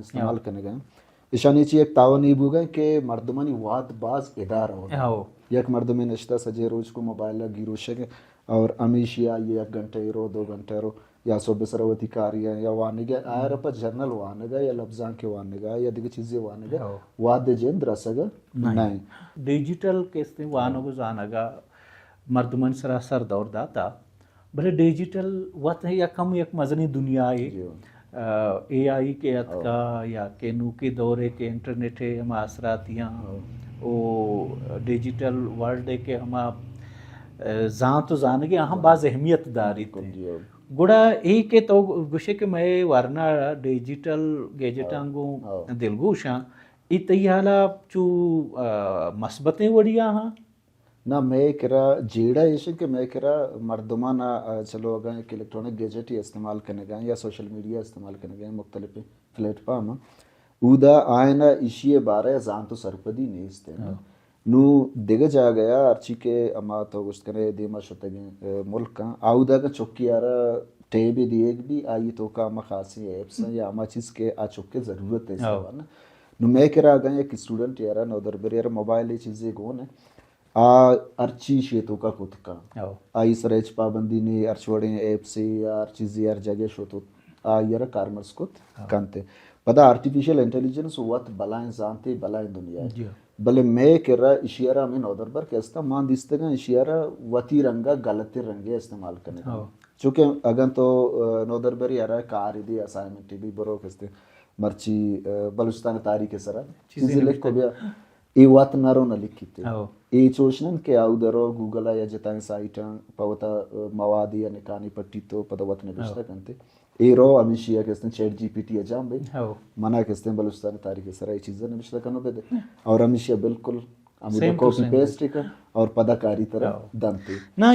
استعمال کنگا۔ ایشانی چی یک تاوانی بوگا کہ مردمانی واد باز ادار ہو۔ یک مردمے نشتہ سجے روچ کو موبائل گیروشگ اور ہمیشی آئی یک گھنٹہ رو، دو گھنٹہ رو، یا صبح سر وتی کاری یا وانگا، آئر پہ جنرل وانگا یا لبزانک وانگا یا دیگہ چیزیں وانگا، واد جند رسگا نہ۔ ڈیجیٹل کستیں وانگ و زانگا مردمانی سرا سر دور داتا، بلے ڈیجیٹل وت یک ہم یک مزنیں دنیا ہے۔ اے آئی کے اتکا یا کہ نوکے دور ہے کہ انٹرنیٹ ہے ہما اثراتیاں او ڈیجیٹل ورلڈ ہے کہ ہما زانت و زانگے ہم باز اہمیت داریت۔ گڑا اے کہ تو گوشے کہ مئے ورنا ڈیجیٹل گیجٹاں گوں دلگوشاں، اے تئی حالا چو مثبتیں وڑیا ہاں؟ نہ، مئے کرا جیڑہ ایش کہ مئے کرا مردمانا، چلو اگاں یک الیکٹرانک گیجٹ ہی استعمال کنگا یا سوشل میڈیا استعمال کنگا مختلف پلیٹ فارم، اودا آئینا ایشی بارہ زانت و سرپدی نیست ہے۔ نو دگہ جاگہ یا ہرچی کہ اما تو گوشت کنے دیما شتگیں ملکاں، آودا اگاں چکی آرا ٹیب دیگ بھی آئی توکا اما خاصی ایپس یا اما چیز کہ آ چکے ضرورت ہے۔ نو مئے کرا اگاں یک اسٹوڈنٹ یارا نودربر یارا موبائل چیزے گون ہے، آ ہرچی شے توکا کت کن۔ آئی سر ہچ پابندی نے، ہرچ وڑیں ایپس یا ہر چیزے ہر جگہ شو تو آئی را کارمرز کت کنتے۔ پدا آرٹیفیشل انٹیلیجنس وت بلائیں زانتے، بلائیں دنیا ہے۔ بلے مئے کرا اشیارا ہمیں نودربر کہ استا مان دیستگاں اشیارا وتی رنگا غلط رنگے استعمال کنگا۔ چونکہ اگاں تو نودربر یارا کار دی اسائنمنٹ بھی برو کستے مرچی بلوچستان تاریخ سرا چیزیں لکھ کو بیا، اے وت نہ رو نہ لکھیتے۔ اے چوش نن کہ آو درو گوگل یا جتائیں سائٹاں پہ وتا موادی یا نکانی پٹی تو پدا وت نبشتہ کنتے۔ اے رو ہمیشی کہ استن چیٹ جی پی ٹی جام بے۔ منا کہ استن بلوچستان تاریخ سرا اے چیزاں نبشتہ کنو بدے۔ اور ہمیشی بالکل ہمیں کاپی پیسٹ کن اور پدا کاری طرح دنتے۔ نہ،